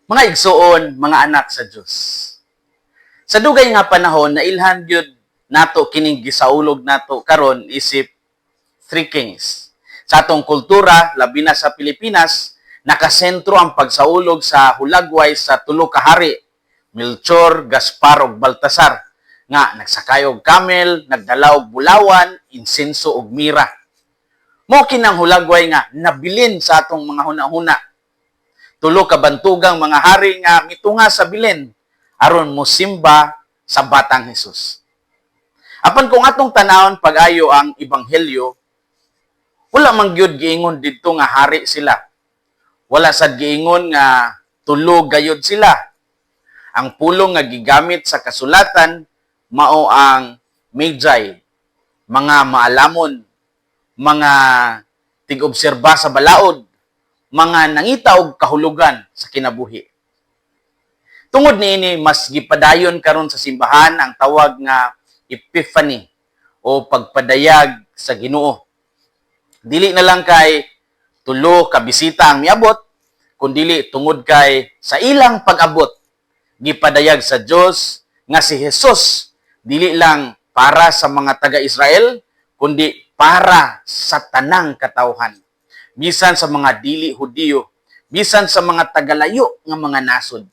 Mga igsuon, mga anak sa Dios. Sa dugay nga panahon, nailhan gyud nato kining gisaulog nato karon isip Three Kings. Sa atong kultura, labi na sa Pilipinas, nakasentro ang pagsaulog sa hulagway sa tulo ka hari, Melchor, Gaspar ug Baltasar, nga nagsakay og camel, nagdala og bulawan, insenso ug mira. Mao kinang hulagway nga nabilin sa atong mga huna-huna. Tulo ka bantugang mga hari nga mitunga sa Belen aron mosimba sa batang Hesus. Apan kung atong tanawon pag-ayo ang ebanghelyo, wala man gyud giingon didto nga hari sila. Wala sad giingon nga tulo gayud sila. Ang pulong nga gigamit sa kasulatan mao ang magi, mga maalamon, mga tig-obserba sa balaod, mga nangita og kahulugan sa kinabuhi. Tungod niini, mas gipadayon karon sa simbahan ang tawag nga Epiphany o pagpadayag sa Ginoo. Dili na lang kay tulo ka bisita ang miabot, kundili tungod kay sa ilang pag-abot gipadayag sa Dios nga si Jesus dili lang para sa mga taga-Israel kundi para sa tanang katawhan, bisan sa mga dili Hudiyo, bisan sa mga tagalayo nga mga nasod.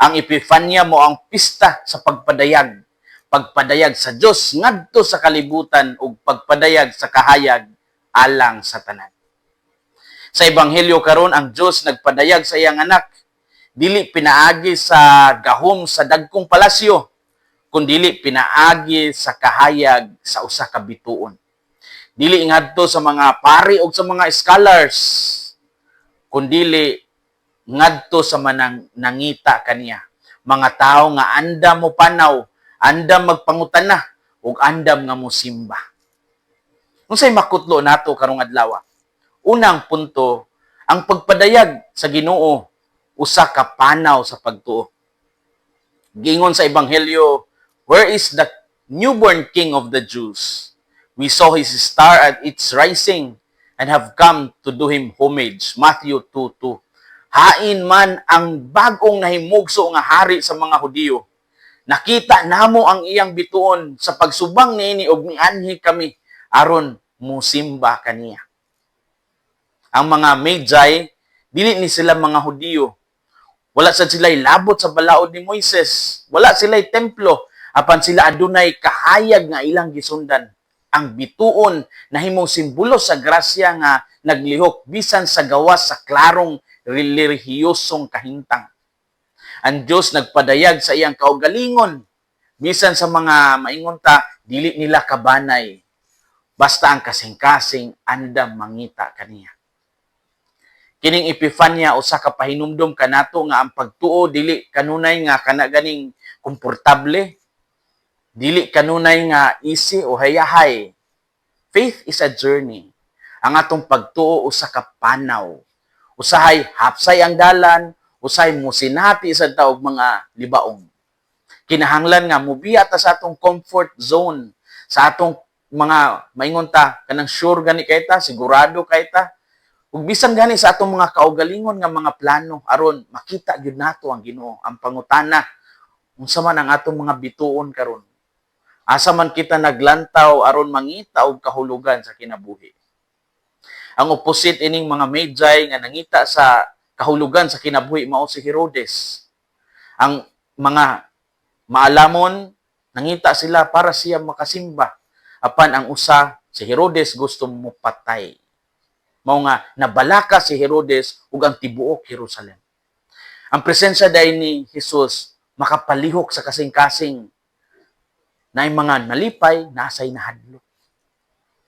Ang Epifanya mao ang pista sa pagpadayag, pagpadayag sa Dios ngadto sa kalibutan ug pagpadayag sa kahayag alang sa tanan. Sa ebanghelyo karon, ang Dios nagpadayag sa iyang anak dili pinaagi sa gahom sa dagkong palasyo, kundili pinaagi sa kahayag sa usa ka bituon. Dili ngadto sa mga pari o sa mga scholars, kundili ngadto sa manang nangita kaniya. Mga tao nga andam mo panaw, andam magpangutana, ug andam nga mosimba. Unsay makutlo nato karong adlaw? Unang punto, ang pagpadayag sa Ginoo usa ka panaw sa pagtuo. Giingon sa ebanghelyo, "Where is the newborn King of the Jews? We saw his star at its rising and have come to do him homage." Matthew 2:2. Hain man ang bagong nahimugso nga hari sa mga Hudiyo? Nakita namo ang iyang bituon sa pagsubang niini ug mianhi kami aron musimba kaniya. Ang mga Magi, dili ni sila mga Hudiyo. Wala sad sila labot sa balaod ni Moises. Wala sila templo, apan sila adunay kahayag nga ilang gisundan. Ang bituon nahimong simbolo sa grasya nga naglihok bisan sa gawas sa klarong relihiyosong kahintang. Ang Dios nagpadayag sa iyang kaugalingon bisan sa mga maingon ta dili nila kabanay, basta ang kasing-kasing andam mangita kaniya. Kining Epifanya usa ka pahinumdom kanato nga ang pagtuo dili kanunay nga kana ganing komportable, dili kanunay nga easy o hayahay. Faith is a journey. Ang atong pagtuo usa ka panaw. Usahay hapsay ang dalan, usahay musinati sad ta og mga libaong. Kinahanglan nga mubiya ta sa atong comfort zone, sa atong mga maingon ta kanang sure gani kay ta, sigurado kay ta. Ug bisan gani sa atong mga kaugalingon nga mga plano aron makita gyud nato ang Ginoo. Ang pangutana, unsa man ang atong mga bituon karon? Asa man kita naglantaw aron mangita og kahulugan sa kinabuhi? Ang opposite ining mga Magi nga nangita sa kahulugan sa kinabuhi mao si Herodes. Ang mga maalamon, nangita sila para siya makasimba. Apan ang usa, si Herodes, gusto mo patay. Mao nga nabalaka si Herodes ug ang tibuok Jerusalem. Ang presensya dahil ni Jesus makapalihok sa kasing-kasing na mga nalipay, nasay nahadlok.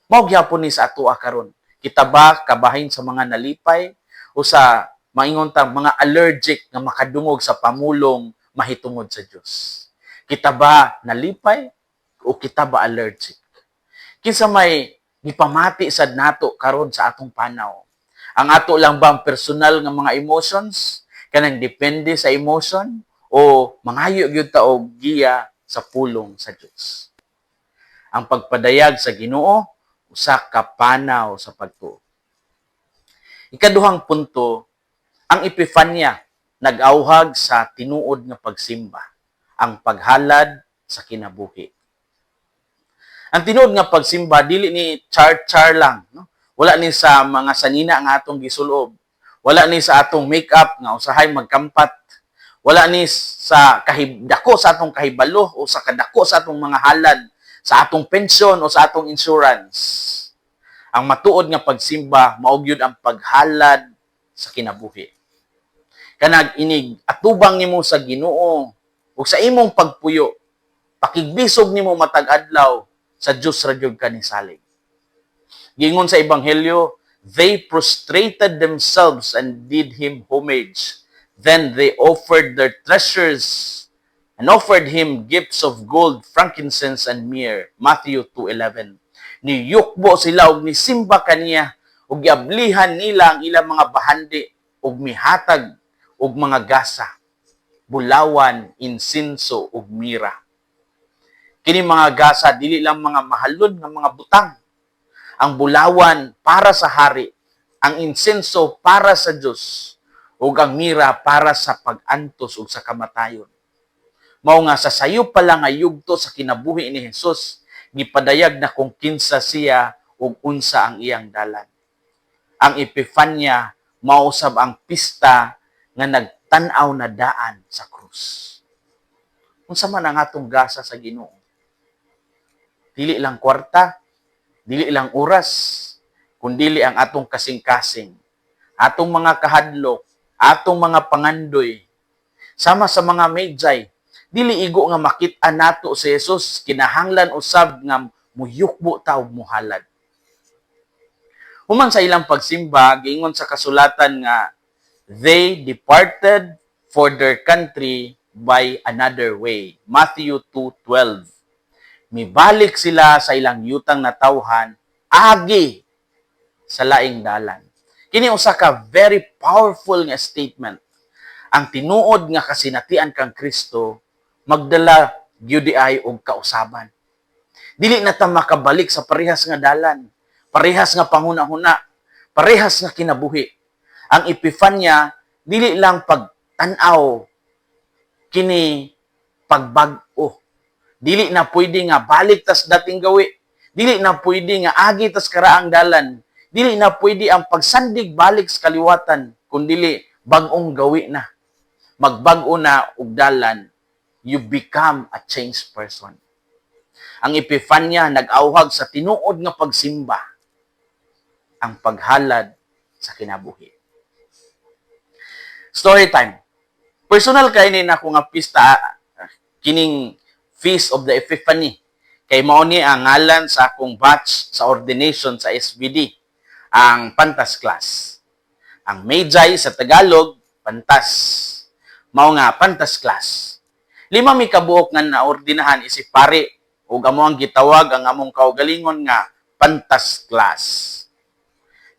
Mao gyapon ni sa atoa karon. Kita ba kabahin sa mga nalipay o sa maingon ta mga allergic nga makadungog sa pamulong mahitungod sa Dios? Kita ba nalipay o kita ba allergic? Kinsa may gipamati sad nato karon sa atong panaw? Ang ato lang ba ang personal nga mga emotions, kanang depende sa emotion, o mangayo gyud ta og giya sa pulong sa Dios? Ang pagpadayag sa Ginoo usa ka panaw sa pagtuo. Ikaduhang punto, ang Epifanya Nag-auhag sa tinuod nga pagsimba, ang paghalad sa kinabuhi. Ang tinuod nga pagsimba dili ni char-char lang, no? Wala ni sa mga sanina nga atong gisulob. Wala ni sa atong makeup nga usahay magkampat. Wala ni sa kahibdako sa atong kahibalo o sa kadako sa atong mga halad, sa atong pensyon o sa atong insurance. Ang matuod nga pagsimba mao gyud ang paghalad sa kinabuhi. Kanag inig atubang nimo sa Ginoo ug sa imong pagpuyo, pakigbisog nimo matag adlaw, sa Dios ra gyud ka nisalig. Giingon sa Ebanghelyo, they prostrated themselves and did him homage. Then they offered their treasures and offered him gifts of gold, frankincense, and myrrh. Matthew 2:11. Niyukbo sila og nisimba kaniya ug giablihan nila ang ilang mga bahandi ug mihatag og mga gasa, bulawan, insinso ug mira. Kini mga gasa dili lang mga mahalon nga mga butang. Ang bulawan para sa hari, ang insenso para sa Dios, ug ang mira para sa pag-antos ug sa kamatayon. Mao nga sa sayo pa lang nga yugto sa kinabuhi ni Jesus, gipadayag na kung kinsa siya ug unsa ang iyang dalan. Ang Epifanya mao usab ang pista nga nagtan-aw na daan sa krus. Unsa man ang atong gasa sa Ginoo? Dili lang kwarta, dili lang oras, kundili ang atong kasing-kasing, atong mga kahadlok, atong mga pangandoy. Sama sa mga Magi, dili igo nga makit-an nato si Jesus, kinahanglan usab nga muyukbo ta og muhalad. Human sa ilang pagsimba, giingon sa kasulatan nga they departed for their country by another way. Matthew 2:12. Mibalik sila sa ilang yutang natawhan agi sa laing dalan. Kini usa ka very powerful nga statement. Ang tinuod nga kasinatian kang Kristo magdala gyud ay og kausaban. Dili na ta makabalik sa parehas nga dalan, parehas nga panghuna-huna, parehas nga kinabuhi. Ang Epifanya dili lang pagtan-aw, kini pagbag-o. Dili na pwede nga balik tas dating gawi. Dili na pwede nga agi tas karaang dalan. Dili na pwede ang pagsandig balik sa kaliwatan, kundili bag-ong gawi na. Magbag-o na og dalan, you become a changed person. Ang Epifanya nag-auhag sa tinuod nga pagsimba, ang paghalad sa kinabuhi. Story time. Personal kay ni nako nga pista kining Feast of the Epiphany. Kay mao ni ang ngalan sa akong batch sa ordination sa SVD, ang Pantas class. Ang Magi sa Tagalog, Pantas. Mao nga Pantas class. Lima mi kabuok nga naordinahan isip pari ug amo ang gitawag ang among kaugalingon nga Pantas class.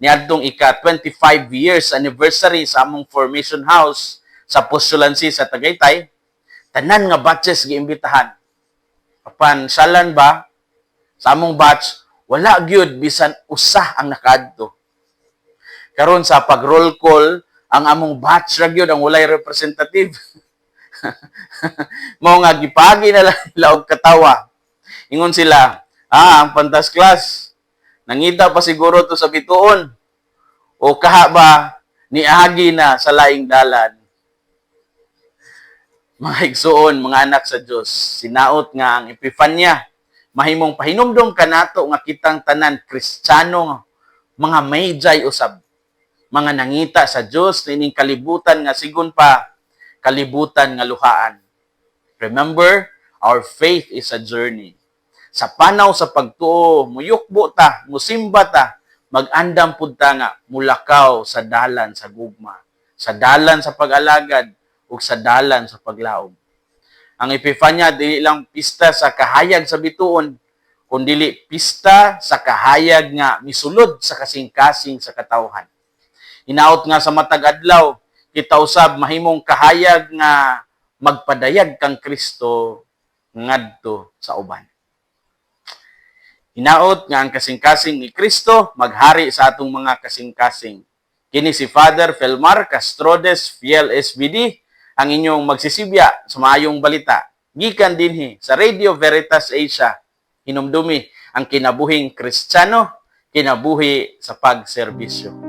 Niadtong ika 25 years anniversary sa among formation house sa Postulancy sa Tagaytay, tanan nga batches giimbitahan. Apan salan ba sa among batch, wala gyud bisan usa ang nakaadto. Karon sa pag roll call, ang among batch ra gyud ang walay representative. Mao nga gipagi na lang sila og katawa. Ingon sila, "Ah, ang Pantas class, nangita pa siguro to sa bituon. O kaha ba, niagi na sa laing dalan." Mga igsuon, mga anak sa Dios, sinaot nga ang Epifanya mahimong pahinumdom kanato nga kitang tanan Kristiyano, mga Magi usab, mga nangita sa Dios niining kalibutan nga sigon pa kalibutan nga luhaan. Remember, our faith is a journey. Sa panaw sa pagtuo, muyukbo ta, musimba ta, mag-andam pud ta nga mulakaw sa dalan sa gugma, sa dalan sa pag-alagad ug sa dalan sa paglaom. Ang Epifanya dili lang pista sa kahayag sa bituon, kundili pista sa kahayag nga misulod sa kasing-kasing sa katawhan. Hinaot nga sa matag adlaw, kita usab mahimong kahayag nga magpadayag kang Kristo ngadto sa uban. Hinaot nga ang kasing-kasing ni Kristo maghari sa atong mga kasing-kasing. Kini si Father Felmar Castrodes Fiel SVD, ang inyong magsisibya sa maayong balita. Gikan dinhi sa Radio Veritas Asia, hinumdumi ang kinabuhing Kristiyano, kinabuhi sa pagserbisyo.